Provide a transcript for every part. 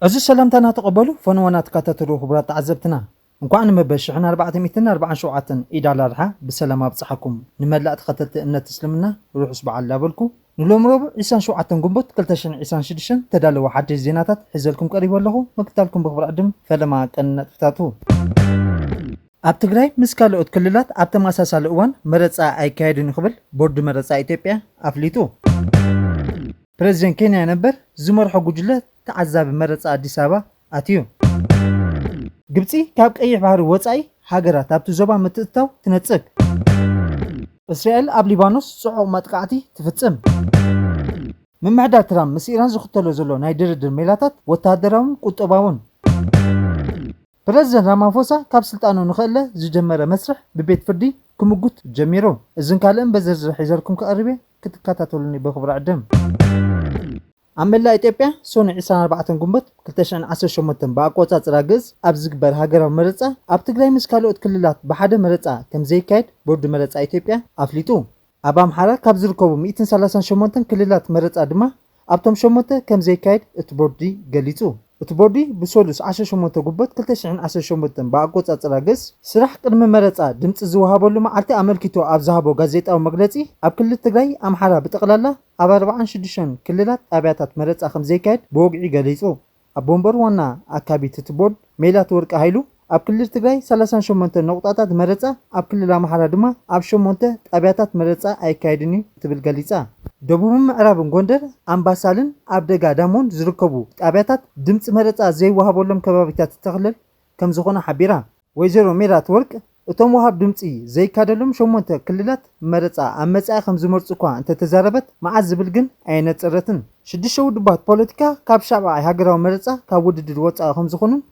እዚ ሰላምታና ተቐበሉ። ፈንዋና ተካታተሉ ክቡራት ተዓዘብትና፣ እንኳዕ ንመበል ሽሕን ኣርባዕተ ሚእትን ኣርባዓን ሸውዓተን ኢድ ኣል ኣድሓ ብሰላም ኣብጽሓኩም። ንመላእ ተኸተልቲ እምነት እስልምና ርሑስ በዓል ዳበልኩ፣ ንሎም ረቡዕ ዕስራን ሸውዓተን ግንቦት ክልተ ሽሕን ዕስራን ሽዱሽተን ተዳለወ ሓደሽ ዜናታት ሒዘልኩም ቀሪበ ኣለኹ። ምክታልኩም ብኽብሪ ዕድም ፈለማ ቀንዲ ነጥብታቱ። ኣብ ትግራይ ምስ ካልኦት ክልላት ኣብ ተመሳሳሊ እዋን መረፃ ኣይካየድን እዩ ክብል ቦርድ መረፃ ኢትዮጵያ ኣፍሊጡ። ፕሬዚደንት ኬንያ ነበር ዝመርሖ ጉጅለ ተዓዛቢ መረፃ ኣዲስ ኣበባ ኣትዩ። ግብፂ ካብ ቀይሕ ባህሪ ወፃኢ ሃገራት ኣብቲ ዞባ ምትእትታው ትነፅግ። እስራኤል ኣብ ሊባኖስ ጽዑቕ መጥቃዕቲ ትፍጽም። ምምሕዳር ትራምፕ ምስ ኢራን ዝኽተሎ ዘሎ ናይ ድርድር ሜላታት ወተሃደራውን ቁጠባውን። ፕረዚደንት ራማፎሳ ካብ ስልጣኑ ንኽእለ ዝጀመረ መስርሕ ብቤት ፍርዲ ክምጉት ጀሚሩ። እዝን ካልእን በዝርዝር ሒዘልኩም ክቐርብ እየ፣ ክትከታተሉኒ ብኽብሪ ዕድም። ኣብ መላእ ኢትዮጵያ ሶኒ ዕስራን ኣርባዕተን ግንቦት ክልተ ሽሕን ዓሰርተ ሸሞንተን ብኣቆጻጽራ ግእዝ ኣብ ዝግበር ሃገራዊ መረጻ ኣብ ትግራይ ምስ ካልኦት ክልላት ብሓደ መረጻ ከም ዘይካየድ ቦርድ መረጻ ኢትዮጵያ ኣፍሊጡ። ኣብ ኣምሓራ ካብ ዝርከቡ ሚእትን ሰላሳን ሸሞንተን ክልላት መረጻ ድማ ኣብቶም ሸሞንተ ከም ዘይካየድ እቲ ቦርዲ ገሊጹ። እቲ ቦርዲ ብሰሉስ ዓሰርተ ሸሞንተ ግንቦት ክልተ ሽሕን ዓሰርተ ሸሞንተን ብኣቆጻጽራ ግእዝ ስራሕ ቅድሚ መረጻ ድምጺ ዝወሃበሉ መዓልቲ ኣመልኪቱ ኣብ ዝሃቦ ጋዜጣዊ መግለጺ ኣብ ክልል ትግራይ ኣምሓራ ብጠቕላላ ኣብ ኣርባዓን ሽዱሽተን ክልላት ጣብያታት መረጻ ከም ዘይካየድ ብወግዒ ገሊጹ። ኣቦ ወንበር ዋና ኣካቢት እቲ ቦርድ ሜላት ወርቂ ሃይሉ ኣብ ክልል ትግራይ ሰላሳን ሸሞንተ ነቑጣታት መረጻ ኣብ ክልል ኣምሓራ ድማ ኣብ ሸሞንተ ጣብያታት መረጻ ኣይካየድን እዩ ክትብል ገሊጻ። ደቡብን ምዕራብን ጎንደር፣ ኣምባሳልን ኣብ ደጋ ዳሞን ዝርከቡ ጣብያታት ድምፂ መረጻ ዘይወሃበሎም ከባቢታት እተኽልል ከም ዝኾነ ሓቢራ። ወይዘሮ ሜላት ወርቅ እቶም ወሃብ ድምፂ ዘይካደሎም ሸሞንተ ክልላት መረፃ ኣብ መፃኢ ከም ዝመርፁ እኳ እንተተዛረበት መዓዝ ዝብል ግን ኣየነፀረትን። ሽዱሽተ ውድባት ፖለቲካ ካብ ሻብዓይ ሃገራዊ መረፃ ካብ ውድድር ወፃኢ ከም ዝኾኑን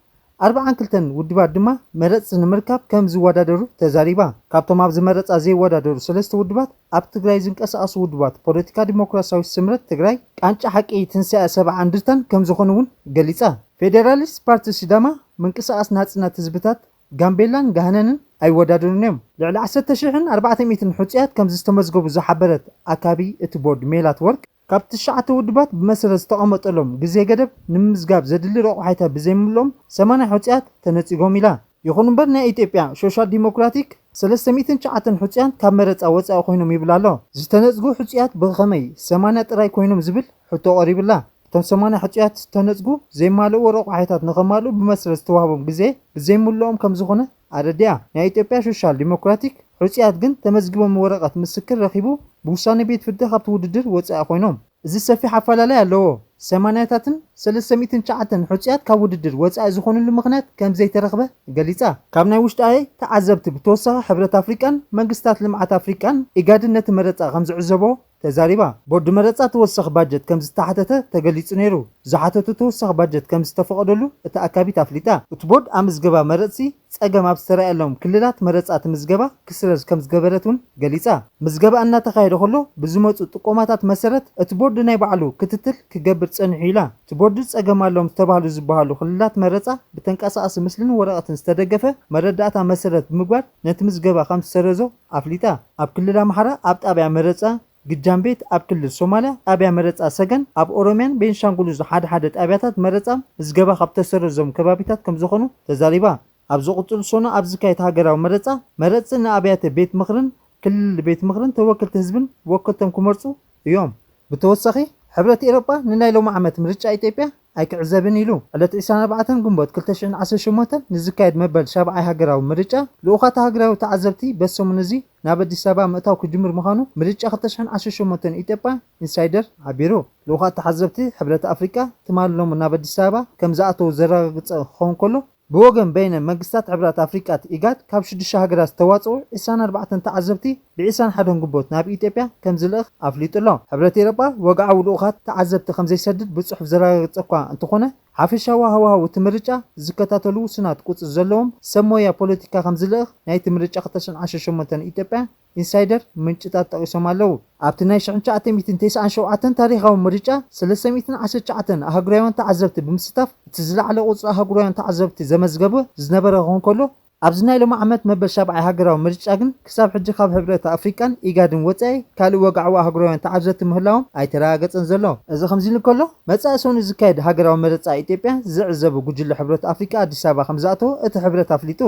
ኣርባዓን ክልተን ውድባት ድማ መረፅቲ ንምርካብ ከም ዝወዳደሩ ተዛሪባ። ካብቶም ኣብዚ መረፃ ዘይወዳደሩ ሰለስተ ውድባት ኣብ ትግራይ ዝንቀሳቐሱ ውድባት ፖለቲካ ዲሞክራሲያዊ ስምረት ትግራይ፣ ቃንጫ ሓቂ ትንሳኤ ሰብዓ እንድርታን ከም ዝኾኑ እውን ገሊፃ። ፌዴራሊስት ፓርቲ ሲዳማ፣ ምንቅስቃስ ናፅነት ህዝብታት ጋምቤላን ጋህነንን ኣይወዳደሩን እዮም። ልዕሊ ዓሰርተ ሽሕን ኣርባዕተ ሚእትን ሕፁያት ከም ዝተመዝገቡ ዝሓበረት ኣካቢ እቲ ቦርድ ሜላት ወርቅ፣ ካብ ትሽዓተ ውድባት ብመሰረት ዝተቐመጠሎም ግዜ ገደብ ንምምዝጋብ ዘድሊ ረቑሓይታ ብዘይምልኦም ሰማንያ ሕፁያት ተነጺጎም ኢላ። ይኹን እምበር ናይ ኢትዮጵያ ሶሻል ዲሞክራቲክ ሰለስተ ሚእትን ትሽዓተን ሕፁያት ካብ መረፃ ወፃኢ ኮይኖም ይብል ኣሎ። ዝተነፅጉ ሕፁያት ብኸመይ ሰማንያ ጥራይ ኮይኖም ዝብል ሕቶ ቀሪብላ። እቶም ሰማንያ ሕጹያት ዝተነጽጉ ዘይማልእዎ ረቑሓታት ንኸማልኡ ብመስረት ዝተዋህቦም ግዜ ብዘይምልኦም ከም ዝኾነ ኣረዲኣ። ናይ ኢትዮጵያ ሶሻል ዲሞክራቲክ ሕጹያት ግን ተመዝጊቦም ወረቐት ምስክር ረኺቡ ብውሳነ ቤት ፍርዲ ካብቲ ውድድር ወጻኢ ኮይኖም። እዚ ሰፊሕ ኣፈላለይ ኣለዎ። ሰማንያታትን ሰለስተ ሚእትን ትሽዓተን ሕጹያት ካብ ውድድር ወጻኢ ዝኾኑሉ ምኽንያት ከም ዘይተረኽበ ገሊጻ። ካብ ናይ ውሽጣዊ ተዓዘብቲ ብተወሳኺ ሕብረት ኣፍሪቃን መንግስታት ልምዓት ኣፍሪቃን ኢጋድን ነቲ መረጻ ከም ዝዕዘቦ ተዛሪባ። ቦርድ መረጻ ተወሳኺ ባጀት ከም ዝተሓተተ ተገሊጹ ነይሩ። ዝሓተቱ ተወሳኺ ባጀት ከም ዝተፈቐደሉ እታ ኣካቢት ኣፍሊጣ። እቲ ቦርድ ኣብ ምዝገባ መረጽቲ ጸገም ኣብ ዝተራእየሎም ክልላት መረጻ እቲ ምዝገባ ክስረዝ ከም ዝገበረት እውን ገሊጻ። ምዝገባ እናተኻየደ ከሎ ብዝመጹ ጥቆማታት መሰረት እቲ ቦርድ ናይ ባዕሉ ክትትል ክገብር ጸኒሑ ኢላ። እቲ ቦርድ ጸገም ኣሎም ዝተባህሉ ዝበሃሉ ክልላት መረጻ ብተንቀሳቓሲ ምስልን ወረቐትን ዝተደገፈ መረዳእታ መሰረት ብምግባር ነቲ ምዝገባ ከም ዝሰረዞ ኣፍሊጣ። ኣብ ክልል ኣምሓራ ኣብ ጣብያ መረጻ ግጃምቤት፣ ኣብ ክልል ሶማልያ ጣብያ መረጻ ሰገን፣ ኣብ ኦሮሚያን ቤንሻንጉል ጉሙዝ ሓደ ሓደ ጣብያታት መረጻ ምዝገባ ካብ ተሰረዞም ከባቢታት ከም ዝኾኑ ተዛሪባ። ኣብ ዝቕጽል ሰኑይ ኣብ ዝካየድ ሃገራዊ መረጻ መረጽቲ ንኣብያተ ቤት ምኽርን ክልል ቤት ምኽርን ተወክልቲ ህዝብን ወከልቶም ክመርጹ እዮም። ብተወሳኺ ሕብረት ኤውሮጳ ንናይ ሎሚ ዓመት ምርጫ ኢትዮጵያ ኣይክዕዘብን ኢሉ። ዕለት ዕስራን ኣርባዕተን ግንቦት ክልተ ሽሕን ዓሰርተ ሸሞንተን ንዝካየድ መበል ሻብዓይ ሃገራዊ ምርጫ ልኡኻት ሃገራዊ ተዓዘብቲ በዚ ሰሙን እዚ ናብ ኣዲስ ኣበባ ምእታው ክጅምር ምዃኑ ምርጫ ክልተ ሽሕን ዓሰርተ ሸሞንተን ኢትዮጵያ ኢንሳይደር ሓቢሩ። ልኡኻት ተዓዘብቲ ሕብረት ኣፍሪቃ ትማሊ ሎሚ ናብ ኣዲስ ኣበባ ከም ዝኣተዉ ዘረጋግጸ ክኸውን ከሎ፣ ብወገን በይነ መንግስታት ሕብረት ኣፍሪቃ ኢጋድ ካብ ሽዱሽተ ሃገራት ዝተዋጽኡ ዕስራን ኣርባዕተን ተዓዘብቲ ብ ዕስራን ሓደን ግንቦት ናብ ኢትዮጵያ ከም ዝልእኽ ኣፍሊጡ ኣሎ። ሕብረት ኤውሮጳ ወግዓዊ ልኡኻት ተዓዘብቲ ከም ዘይሰድድ ብጽሑፍ ዘረጋገጸ እኳ እንተኾነ፣ ሓፈሻዊ ሃዋህው እቲ ምርጫ ዝከታተሉ ውሱናት ቁጽሪ ዘለዎም ሰብ ሞያ ፖለቲካ ከም ዝልእኽ ናይቲ ምርጫ ክልተ ሽሕን ዓሰርተ ሸሞንተን ኢትዮጵያ ኢንሳይደር ምንጭታት ጠቒሶም ኣለዉ። ኣብቲ ናይ ሽሕን ትሽዓተ ሚእትን ተስዓን ሸውዓተን ታሪኻዊ ምርጫ ሰለስተ ሚእትን ዓሰርተ ትሽዓተን ኣህጉራውያን ተዓዘብቲ ብምስታፍ እቲ ዝለዓለ ቁጽሪ ኣህጉራውያን ተዓዘብቲ ዘመዝገበ ዝነበረ ክኸውን ከሎ፣ ኣብዚ ናይ ሎሚ ዓመት መበል ሻብዓይ ሃገራዊ ምርጫ ግን ክሳብ ሕጂ ካብ ሕብረት ኣፍሪቃን ኢጋድን ወጻኢ ካልእ ወግዓዊ ኣህጉራውያን ተዓዘብቲ ምህላዎም ኣይተረጋገጸን ዘሎ። እዚ ከምዚ ኢሉ እንከሎ፣ መጻኢ ሰኑይ ዝካየድ ሃገራዊ መረጻ ኢትዮጵያ ዝዕዘቡ ጉጅለ ሕብረት ኣፍሪቃ ኣዲስ ኣበባ ከም ዝኣተወ እቲ ሕብረት ኣፍሊጡ።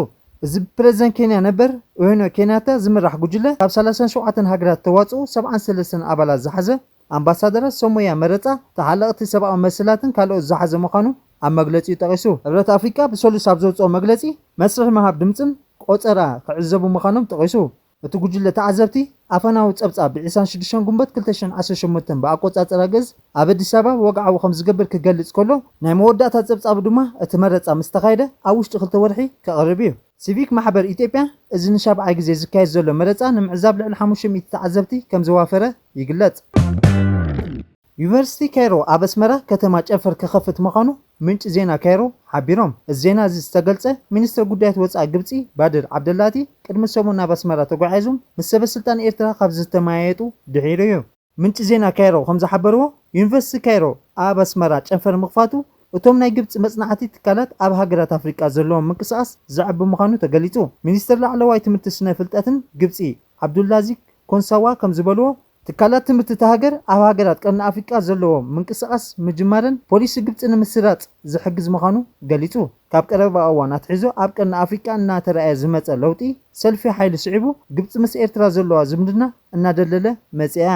እዚ ብፕረዚደንት ኬንያ ነበር ኡሁሩ ኬንያታ ዝምራሕ ጉጅለ ካብ ሰላሳን ሸውዓተን ሃገራት ተዋጽኡ ሰብዓን ሰለስተን ኣባላት ዝሓዘ ኣምባሳደራት ሰሞያ መረጻ፣ ተሓለቕቲ ሰብኣዊ መሰላትን ካልኦት ዝሓዘ ምዃኑ ኣብ መግለጺኡ ጠቒሱ። ሕብረት ኣፍሪቃ ብሰሉስ ኣብ ዘውጽኦ መግለጺ፣ መስርሕ ምሃብ ድምጽን ቆጸራ ክዕዘቡ ምዃኖም ጠቒሱ። እቲ ጉጅለ ተዓዘብቲ ኣፈናዊ ጸብጻብ ብ ዕስራን ሽዱሽተን ጉንበት ክልተ ሽሕን ዓሰርተ ሸሞንተን ብኣቆጻጽራ ግእዝ ኣብ ኣዲስ ኣበባ ወግዓዊ ከም ዝገብር ክገልጽ ከሎ፣ ናይ መወዳእታ ጸብጻቡ ድማ እቲ መረጻ ምስ ተኻየደ ኣብ ውሽጢ ክልተ ወርሒ ከቕርብ እዩ። ሲቪክ ማሕበር ኢትዮጵያ፣ እዚ ንሻብዓይ ግዜ ዝካየድ ዘሎ መረጻ ንምዕዛብ ልዕሊ ሓሙሽተ ሚእቲ ተዓዘብቲ ከም ዘዋፈረ ይግለጽ። ዩኒቨርሲቲ ካይሮ ኣብ ኣስመራ ከተማ ጨንፈር ክኸፍት ምዃኑ ምንጪ ዜና ካይሮ ሓቢሮም። እዚ ዜና እዚ ዝተገልጸ፣ ሚኒስትር ጉዳያት ወጻኢ ግብጺ ባድር ዓብደላቲ ቅድሚ ሰሙን ናብ ኣስመራ ተጓዒዞም ምስ ሰበ ስልጣን ኤርትራ ካብ ዝተመያየጡ ድሒሩ እዩ። ምንጪ ዜና ካይሮ ከም ዝሓበርዎ፣ ዩኒቨርሲቲ ካይሮ ኣብ ኣስመራ ጨንፈር ምኽፋቱ፣ እቶም ናይ ግብጺ መጽናዕቲ ትካላት ኣብ ሃገራት ኣፍሪቃ ዘለዎም ምንቅስቓስ ዘዕቢ ምዃኑ ተገሊጹ። ሚኒስትር ላዕለዋይ ትምህርቲ ስነ ፍልጠትን ግብጺ ዓብዱላዚክ ኮንሳዋ ከም ዝበልዎ፣ ትካላት ትምህርቲ እታ ሃገር ኣብ ሃገራት ቀርኒ ኣፍሪቃ ዘለዎም ምንቅስቓስ ምጅማረን ፖሊሲ ግብጺ ንምስራጽ ዝሕግዝ ምዃኑ ገሊጹ። ካብ ቀረባ እዋን ኣትሒዙ ኣብ ቀርኒ ኣፍሪቃ እናተራእየ ዝመጸ ለውጢ ሰልፊ ሓይሊ ስዒቡ፣ ግብጺ ምስ ኤርትራ ዘለዋ ዝምድና እናደለለ መጺኣ።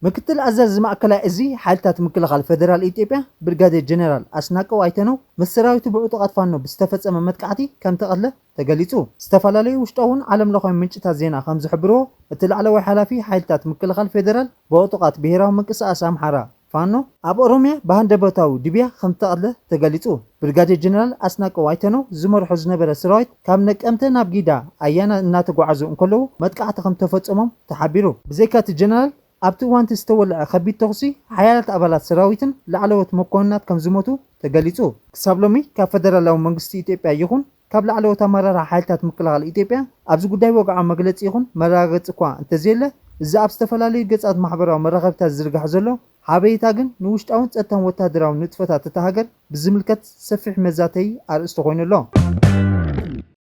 ምክትል ኣዛዚ ማእከላይ እዚ ሓይልታት ምክልኻል ፌደራል ኢትዮጵያ ብርጋዴር ጀነራል ኣስናቀው ኣይተነው ምስ ሰራዊቱ ብዕጡቓት ፋኖ ብዝተፈጸመ መጥቃዕቲ ከም ተቐትለ ተገሊጹ። ዝተፈላለዩ ውሽጣውን ዓለም ለኻዊ ምንጭታት ዜና ከም ዝሕብርዎ፣ እቲ ላዕለዋይ ሓላፊ ሓይልታት ምክልኻል ፌደራል ብዕጡቓት ብሄራዊ ምንቅስቓስ ኣምሓራ ፋኖ ኣብ ኦሮሚያ ብሃንደበታዊ ድብያ ከም ተቐትለ ተገሊጹ። ብርጋዴር ጀነራል ኣስናቀው ኣይተነው ዝመርሖ ዝነበረ ሰራዊት ካብ ነቀምተ ናብ ጊዳ ኣያና እናተጓዓዙ እንከለዉ መጥቃዕቲ ከም ተፈጸሞም ተሓቢሩ። ብዘይካ እቲ ጀነራል፣ ኣብቲ እዋን እቲ ዝተወልዐ ከቢድ ተኹሲ፣ ሓያላት ኣባላት ሰራዊትን ላዕለዎት መኮንናት ከም ዝሞቱ ተገሊጹ። ክሳብ ሎሚ ካብ ፈደራላዊ መንግስቲ ኢትዮጵያ ይኹን ካብ ላዕለዎት ኣመራርሓ ሓይልታት ምክልኻል ኢትዮጵያ ኣብዚ ጉዳይ ወግዓዊ መግለጺ ይኹን መረጋገጺ እኳ እንተዘየለ፣ እዚ ኣብ ዝተፈላለዩ ገጻት ማሕበራዊ መራኸቢታት ዝዝርጋሕ ዘሎ ሓበሬታ ግን ንውሽጣውን ጸጥታን ወተሃደራዊ ንጥፈታት እታ ሃገር ብዝምልከት ሰፊሕ መዛተዪ ኣርእስቲ ኮይኑ ኣሎ።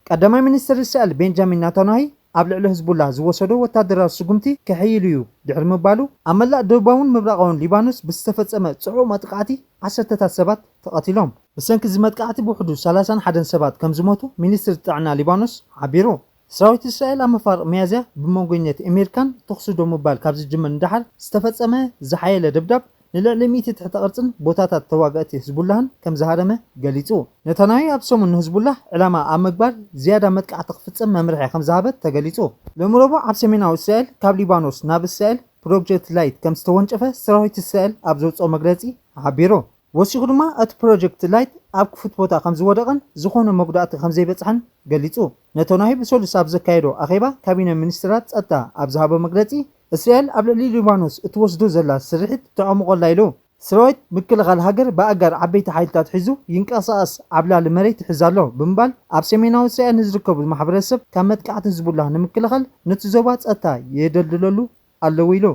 ቀዳማይ ሚኒስትር እስራኤል ቤንጃሚን ናታንያሁ ኣብ ልዕሊ ህዝቡላህ ዝወሰዶ ወታደራዊ ስጉምቲ ከሕይል እዩ ድሕሪ ምባሉ፣ ኣብ መላእ ደቡባውን ምብራቓውን ሊባኖስ ብዝተፈጸመ ጽዑቕ መጥቃዕቲ ዓሰርተታት ሰባት ተቐቲሎም። ብሰንኪ እዚ መጥቃዕቲ ብውሕዱ ሰላሳን ሓደን ሰባት ከም ዝሞቱ ሚኒስትሪ ጥዕና ሊባኖስ ሓቢሩ። ሰራዊት እስራኤል ኣብ መፋርቕ ሚያዝያ ብመንጎኛት ኣሜሪካን ተኹሲ ደው ምባል ካብ ዝጅምር ንደሓር ዝተፈጸመ ዝሓየለ ደብዳብ ንልዕሊ ሚእቲ ትሕተ ቅርጽን ቦታታት ተዋጋእቲ ህዝቡላህን ከም ዝሃረመ ገሊጹ። ነታንያሁ ኣብ ሰሙን ንህዝቡላህ ዕላማ ኣብ ምግባር ዝያዳ መጥቃዕቲ ክፍጽም መምርሒ ከም ዝሃበት ተገሊጹ። ሎሚ ረቡዕ ኣብ ሰሜናዊ እስራኤል ካብ ሊባኖስ ናብ እስራኤል ፕሮጀክት ላይት ከም ዝተወንጨፈ ሰራዊት እስራኤል ኣብ ዘውጽኦ መግለጺ ሓቢሩ። ወሲኹ ድማ እቲ ፕሮጀክት ላይት ኣብ ክፉት ቦታ ከም ዝወደቐን ዝኾነ መጉዳእቲ ከም ዘይበጽሐን ገሊጹ። ነታንያሁ ብሰሉስ ኣብ ዘካየዶ ኣኼባ ካቢነ ሚኒስትራት ጸጥታ ኣብ ዝሃቦ መግለጺ፣ እስራኤል ኣብ ልዕሊ ሊባኖስ እትወስዶ ዘላ ስርሒት ተዕምቆላ ኢሉ። ሰራዊት ምክልኻል ሃገር ብኣጋር ዓበይቲ ሓይልታት ሒዙ ይንቀሳቐስ ኣብ ልዕሊ መሬት ይሕዝ ኣሎ ብምባል፣ ኣብ ሰሜናዊ እስራኤል ንዝርከቡ ማሕበረሰብ ካብ መጥቃዕቲ ህዝቡላህ ንምክልኻል ነቲ ዞባ ጸጥታ የደልድለሉ ኣለዉ ኢሉ።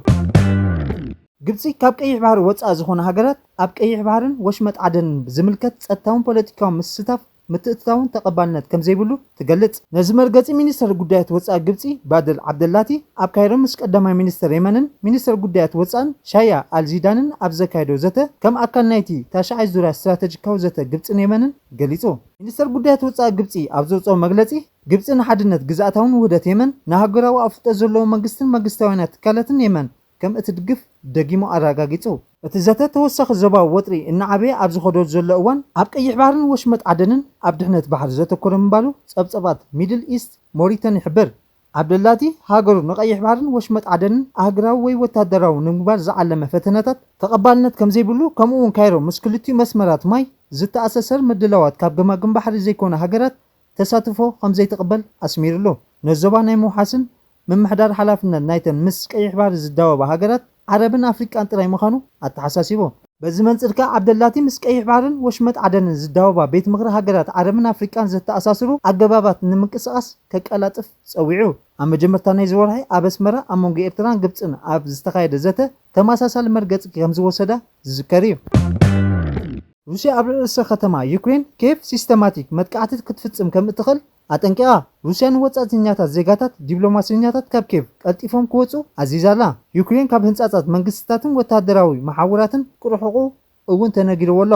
ግብጺ ካብ ቀይሕ ባሕሪ ወጻኢ ዝኾኑ ሃገራት ኣብ ቀይሕ ባሕርን ወሽመጥ ዓደንን ብዝምልከት ጸጥታውን ፖለቲካውን ምስታፍ ምትእትታውን ተቐባልነት ከም ዘይብሉ ትገልጽ። ነዚ መርገጺ ሚኒስተር ጉዳያት ወጻኢ ግብጺ ባድል ዓብደላቲ ኣብ ካይሮ ምስ ቀዳማይ ሚኒስተር የመንን ሚኒስተር ጉዳያት ወጻእን ሻያ ኣልዚዳንን ኣብ ዘካየዶ ዘተ ከም ኣካል ናይቲ ታሽዓይ ዙርያ ስትራተጂካዊ ዘተ ግብጽን የመንን ገሊጹ። ሚኒስተር ጉዳያት ወጻኢ ግብጺ ኣብ ዘውጽኦ መግለጺ፣ ግብጺ ንሓድነት ግዝኣታውን ውህደት የመን፣ ንሃገራዊ ኣፍልጦ ዘለዎ መንግስትን መንግስታውያን ትካላትን የመን ከም እትድግፍ ደጊሙ ኣረጋጊጹ። እቲ ዘተ ተወሳኺ ዞባዊ ወጥሪ እናዓበየ ኣብ ዝኸደሉ ዘሎ እዋን፣ ኣብ ቀይሕ ባሕርን ወሽመጥ ዓደንን ኣብ ድሕነት ባሕሪ ዘተኮረ ምንባሩ ጸብጻባት ሚድል ኢስት ሞኒተር ይሕብር። ዓብደላቲ፣ ሃገሩ ንቀይሕ ባሕርን ወሽመጥ ዓደንን ኣህጉራዊ ወይ ወታደራዊ ንምግባር ዝዓለመ ፈተነታት ተቐባልነት ከም ዘይብሉ፣ ከምኡ እውን ካይሮ ምስ ክልቲኡ መስመራት ማይ ዝተኣሳሰር ምድላዋት ካብ ገማግም ባሕሪ ዘይኮና ሃገራት ተሳትፎ ከም ዘይትቕበል ኣስሚሩሉ። ነዞባ ናይ ምውሓስን ምምሕዳር ሓላፍነት ናይተን ምስ ቀይሕ ባሕሪ ዝዳወባ ሃገራት ዓረብን ኣፍሪቃን ጥራይ ምዃኑ ኣተሓሳሲቡ። በዚ መንጽር ከኣ ዓብደላቲ ምስ ቀይሕ ባሕርን ወሽመጥ ዓደንን ዝዳወባ ቤት ምኽሪ ሃገራት ዓረብን ኣፍሪቃን ዘተኣሳስሩ ኣገባባት ንምንቅስቓስ ከቀላጥፍ ጸዊዑ። ኣብ መጀመርታ ናይዚ ወርሒ ኣብ ኣስመራ ኣብ መንጎ ኤርትራን ግብጽን ኣብ ዝተኻየደ ዘተ ተመሳሳሊ መርገጺ ከም ዝወሰዳ ዝዝከር እዩ። ሩስያ ኣብ ልዕሊ ርእሰ ከተማ ዩክሬን ኬቭ ሲስተማቲክ መጥቃዕቲ ክትፍጽም ከም እትኽእል ኣጠንቂቓ። ሩስያ ንወጻእተኛታት ዜጋታት ዲፕሎማሰኛታት ካብ ኬቭ ቀልጢፎም ክወጹ ኣዚዛ ኣላ። ዩክሬን ካብ ህንጻታት መንግስትታትን ወተሃደራዊ መሓውራትን ክርሕቑ እውን ተነጊርዎ ኣሎ።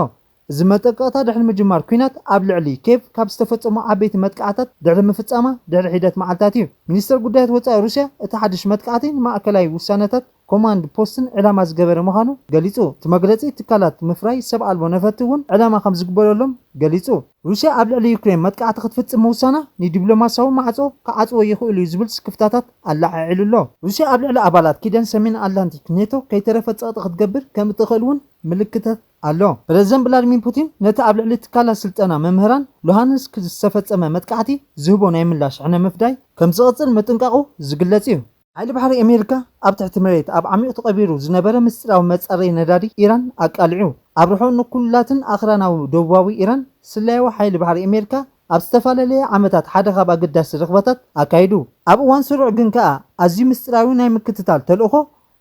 እዚ መጠንቀቕታ ድሕሪ ምጅማር ኲናት ኣብ ልዕሊ ኬቭ ካብ ዝተፈጸሙ ዓበይቲ መጥቃዕታት ድሕሪ ምፍጻማ ድሕሪ ሒደት መዓልታት እዩ። ሚኒስተር ጉዳያት ወጻኢ ሩስያ እቲ ሓድሽ መጥቃዕቲ ንማእከላይ ውሳነታት ኮማንድ ፖስትን ዕላማ ዝገበረ ምዃኑ ገሊጹ። እቲ መግለጺ ትካላት ምፍራይ ሰብ ኣልቦ ነፈርቲ እውን ዕላማ ከም ዝግበረሎም ገሊጹ። ሩስያ ኣብ ልዕሊ ዩክሬን መጥቃዕቲ ክትፍጽም ምውሳና ንዲፕሎማሲያዊ ማዕጾ ክዓጽዎ ይኽእሉ እዩ ዝብል ስክፍታታት ኣላዓዒሉ ኣሎ። ሩስያ ኣብ ልዕሊ ኣባላት ኪዳን ሰሜን ኣትላንቲክ ኔቶ ከይተረፈ ጸቕጢ ክትገብር ከም እትኽእል እውን ምልክታት ኣሎ። ፕረዚደንት ቭላድሚር ፑቲን ነቲ ኣብ ልዕሊ ትካላት ስልጠና መምህራን ሉሃንስክ ዝተፈጸመ መጥቃዕቲ ዝህቦ ናይ ምላሽ ሕነ ምፍዳይ ከም ዝቕጽል ምጥንቃቑ ዝግለጽ እዩ። ሓይሊ ባሕሪ ኣሜሪካ ኣብ ትሕቲ መሬት ኣብ ዓሚቕ ተቐቢሩ ዝነበረ ምስጢራዊ መጻረዪ ነዳዲ ኢራን ኣቃሊዑ። ኣብ ርሑቕ ንኩላትን ኣኽራናዊ ደቡባዊ ኢራን ስለያዊ ሓይሊ ባሕሪ ኣሜሪካ ኣብ ዝተፈላለየ ዓመታት ሓደ ካብ ኣገዳሲ ርኽበታት ኣካይዱ። ኣብ እዋን ስሩዕ ግን ከኣ ኣዝዩ ምስጢራዊ ናይ ምክትታል ተልእኾ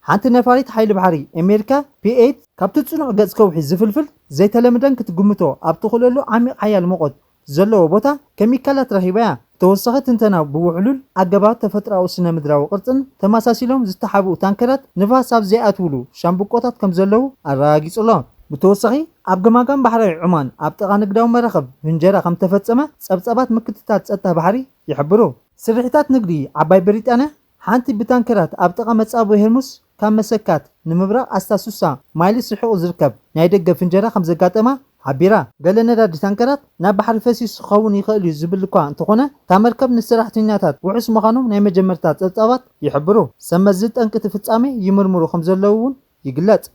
ሓንቲ ነፋሪት ሓይሊ ባሕሪ ኣሜሪካ ፒ ኤይት ካብቲ ጽኑዕ ገጽ ከውሒ ዝፍልፍል ዘይተለምደን ክትግምቶ ኣብ ትኽእለሉ ዓሚቕ ሓያል ሙቐት ዘለዎ ቦታ ኬሚካላት ረኺባ እያ። ብተወሳኺ ትንተና ብውሕሉል ኣገባብ ተፈጥሮኣዊ ስነ ምድራዊ ቅርጽን ተመሳሲሎም ዝተሓብኡ ታንከራት ንፋስ ኣብ ዘይኣትውሉ ሻምብቆታት ከም ዘለዉ ኣረጋጊጹ ኣሎ። ብተወሳኺ ኣብ ገማጋም ባሕራዊ ዑማን ኣብ ጥቓ ንግዳዊ መራኸብ ፍንጀራ ከም ተፈጸመ ጸብጻባት ምክትታል ጸጥታ ባሕሪ ይሕብሩ። ስርሒታት ንግዲ ዓባይ ብሪጣንያ ሓንቲ ብታንከራት ኣብ ጥቓ መጻብቦ ሄርሙስ ካብ መሰካት ንምብራቕ ኣስታት ስሳ ማይልስ ርሒቑ ዝርከብ ናይ ደገ ፍንጀራ ከም ዘጋጠማ ሓቢራ። ገለ ነዳዲ ታንከራት ናብ ባሕሪ ፈሲሱ ክኸውን ይኽእል እዩ ዝብል እኳ እንተኾነ፣ እታ መርከብ ንሰራሕተኛታት ውሑስ ምዃኖም ናይ መጀመርታ ጸብጻባት ይሕብሩ። ሰብ መዚ ጠንቂ እቲ ፍጻሜ ይምርምሩ ከም ዘለዉ እውን ይግለጽ።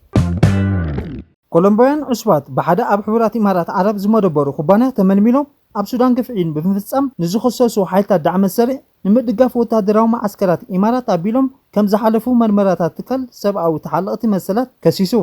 ኮሎምቦውያን ዕሱባት ብሓደ ኣብ ሕቡራት ኢማራት ዓረብ ዝመደበሩ ኩባንያ ተመልሚሎም ኣብ ሱዳን ግፍዒ ብምፍጻም ንዝኽሰሱ ሓይልታት ዳዕመ ሰሪዕ ንምድጋፍ ወታደራዊ መዓስከራት ኢማራት ኣቢሎም ከም ዝሓለፉ መርመራታት ትካል ሰብኣዊ ተሓለቕቲ መሰላት ከሲሱ።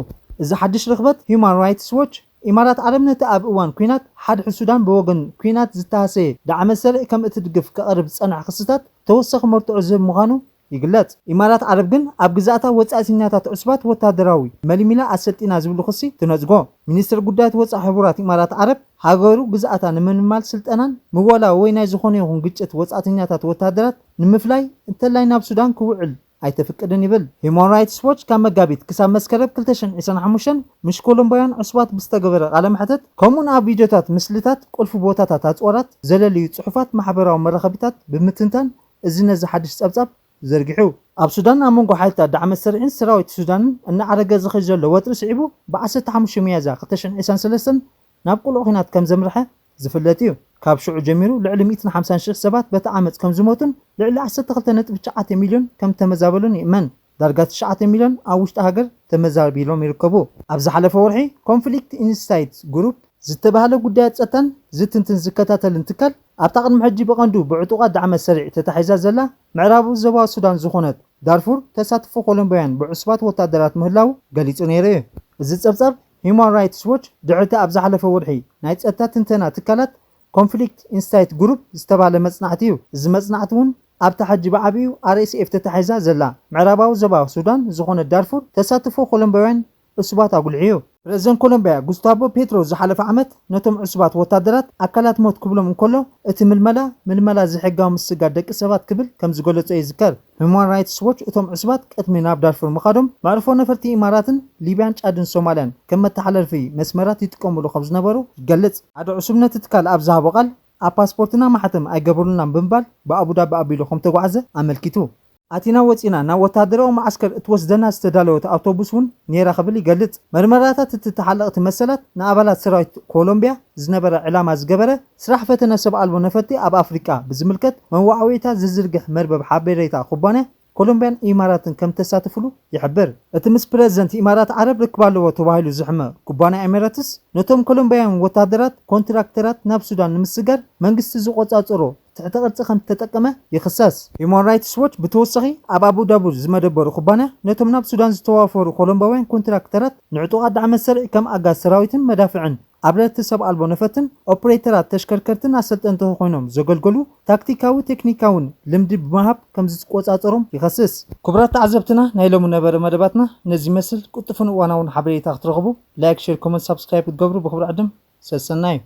እዚ ሓድሽ ርኽበት ሂዩማን ራይትስ ዎች ኢማራት ዓረብ ነቲ ኣብ እዋን ኲናት ሓድሕድ ሱዳን ብወገን ኲናት ዝተሃሰየ ዳዕመ ሰሪዕ ከም እትድግፍ ከቕርብ ዝጸንሐ ክስታት ተወሳኺ መርትዖ ዝህብ ምዃኑ ይግለጽ። ኢማራት ዓረብ ግን ኣብ ግዛእታ ወጻእተኛታት ዕሱባት ወታደራዊ መሊሚላ ኣሰልጢና ዝብሉ ክሲ ትነጽጎ። ሚኒስትር ጉዳያት ወጻኢ ሕቡራት ኢማራት ዓረብ ሃገሩ ግዛእታ ንምንማል ስልጠናን ምወላ ወይ ናይ ዝኾነ ይኹን ግጭት ወጻእተኛታት ወታደራት ንምፍላይ እንተላይ ናብ ሱዳን ክውዕል ኣይተፍቅድን ይብል። ሂዩማን ራይትስ ዎች ካብ መጋቢት ክሳብ መስከረም ክልተ ሽሕን ዕስራን ሓሙሽተን ምስ ኮሎምቦውያን ዕሱባት ብዝተገበረ ቃለ መሕተት ከምኡን ኣብ ቪድዮታት፣ ምስልታት፣ ቁልፊ ቦታታት ኣጽዋራት ዘለልዩ ጽሑፋት ማሕበራዊ መራኸቢታት ብምትንታን እዚ ነዚ ሓድሽ ጸብጻብ ዘርጊሑ። ኣብ ሱዳን ኣብ መንጎ ሓይልታት ዳዕመ ሰሪዕን ሰራዊት ሱዳንን እናዓረገ ዝኸይድ ዘሎ ወጥሪ ስዒቡ ብ ዓሰርተ ሓሙሽተ ሚያዝያ ክልተ ሽሕን ዕስራን ሰለስተን ናብ ቅሉዕ ኲናት ከም ዘምርሐ ዝፍለጥ እዩ። ካብ ሽዑ ጀሚሩ ልዕሊ ሚእትን ሓምሳን ሽሕ ሰባት በቲ ዓመጽ ከም ዝሞቱን ልዕሊ ዓሰርተ ክልተ ነጥቢ ትሽዓተ ሚልዮን ከም ተመዛበሉን ይእመን። ዳርጋ ትሽዓተ ሚልዮን ኣብ ውሽጢ ሃገር ተመዛቢሎም ይርከቡ። ኣብ ዝሓለፈ ወርሒ ኮንፍሊክት ኢንሳይት ግሩፕ ዝተባህለ ጉዳያት ጸጥታን ዝትንትን ዝከታተልን ትካል ኣብታ ቅድሚ ሕጂ ብቐንዱ ብዕጡቓት ዳዕመ ሰሪዕ ተታሒዛ ዘላ ምዕራባዊ ዞባ ሱዳን ዝኾነት ዳርፉር ተሳትፎ ኮሎምቦውያን ብዕሱባት ወታደራት ምህላዉ ገሊጹ ነይሩ እዩ። እዚ ጸብጻብ ሂዩማን ራይትስ ዎች ድሕሪቲ ኣብ ዝሓለፈ ወርሒ ናይ ጸጥታ ትንተና ትካላት ኮንፍሊክት ኢንሳይት ግሩፕ ዝተባህለ መጽናዕቲ እዩ። እዚ መጽናዕቲ እውን ኣብታ ሕጂ ብዓቢኡ ኣር ኤስ ኤፍ ተታሒዛ ዘላ ምዕራባዊ ዞባ ሱዳን ዝኾነት ዳርፉር ተሳትፎ ኮሎምቦውያን ዕሱባት ኣጉሊሑ እዩ። ፕረዚደንት ኮሎምቢያ ጉስታቮ ፔትሮ ዝሓለፈ ዓመት ነቶም ዕሱባት ወታደራት ኣካላት ሞት ክብሎም እንከሎ፣ እቲ ምልመላ ምልመላ ዘይሕጋዊ ምስጋር ደቂ ሰባት ክብል ከም ዝገለጾ ይዝከር። ሂዩማን ራይትስ ዎች እቶም ዕሱባት ቅድሚ ናብ ዳርፉር ምኻዶም መዕርፎ ነፈርቲ ኢማራትን ሊብያን ጫድን ሶማልያን ከም መተሓላለፊ መስመራት ይጥቀሙሉ ከም ዝነበሩ ይገልጽ። ሓደ ዕሱብ ነቲ ትካል ኣብ ዝሃቦ ቃል ኣብ ፓስፖርትና ማሕተም ኣይገበሩልናን ብምባል ብኣቡዳቢ ኣቢሉ ከም ተጓዕዘ ኣመልኪቱ። ኣቲና ወጺና ናብ ወታደራዊ መዓስከር እትወስደና ዝተዳለወት ኣውቶቡስ እውን ነይራ ክብል ይገልጽ። መርመራታት እቲ ተሓለቕቲ መሰላት ንኣባላት ሰራዊት ኮሎምቢያ ዝነበረ ዕላማ ዝገበረ ስራሕ ፈተነ ሰብ ኣልቦ ነፈርቲ ኣብ ኣፍሪቃ ብዝምልከት መዋዕዊዕታት ዝዝርግሕ መርበብ ሓበሬታ ኩባንያ ኮሎምቢያን ኢማራትን ከም ተሳተፍሉ ይሕብር። እቲ ምስ ፕረዚደንት ኢማራት ዓረብ ርክብ ኣለዎ ተባሂሉ ዝሕመ ኩባንያ ኤሚረትስ ነቶም ኮሎምቢያውያን ወታደራት ኮንትራክተራት ናብ ሱዳን ንምስጋር መንግስቲ ዝቆጻጸሮ ትሕተ ቅርጺ ከም ዝተጠቀመ ይኽሰስ። ሂዩማን ራይትስ ዎች ብተወሳኺ ኣብ ኣቡዳቢ ዝመደበሩ ኩባንያ ነቶም ናብ ሱዳን ዝተዋፈሩ ኮሎምባውያን ኮንትራክተራት ንዕጡቓት ዳዕመ ሰርዒ ከም ኣጋዝ ሰራዊትን መዳፍዕን ኣብረርቲ ሰብ ኣልቦ ነፈርትን ኦፕሬተራት ተሽከርከርትን ኣሰልጠንቲ ኮይኖም ዘገልገሉ ታክቲካዊ ቴክኒካውን ልምዲ ብምሃብ ከም ዝቆጻጸሮም ይኸስስ። ክቡራት ተዓዘብትና ናይ ሎሚ ነበረ መደባትና ነዚ ይመስል። ቅልጡፍን እዋናውን ሓበሬታ ክትረኽቡ ላይክ፣ ሼር፣ ኮመንት፣ ሳብስክራይብ ክትገብሩ ብኽብሪ ዕድም ሰሰናዩ።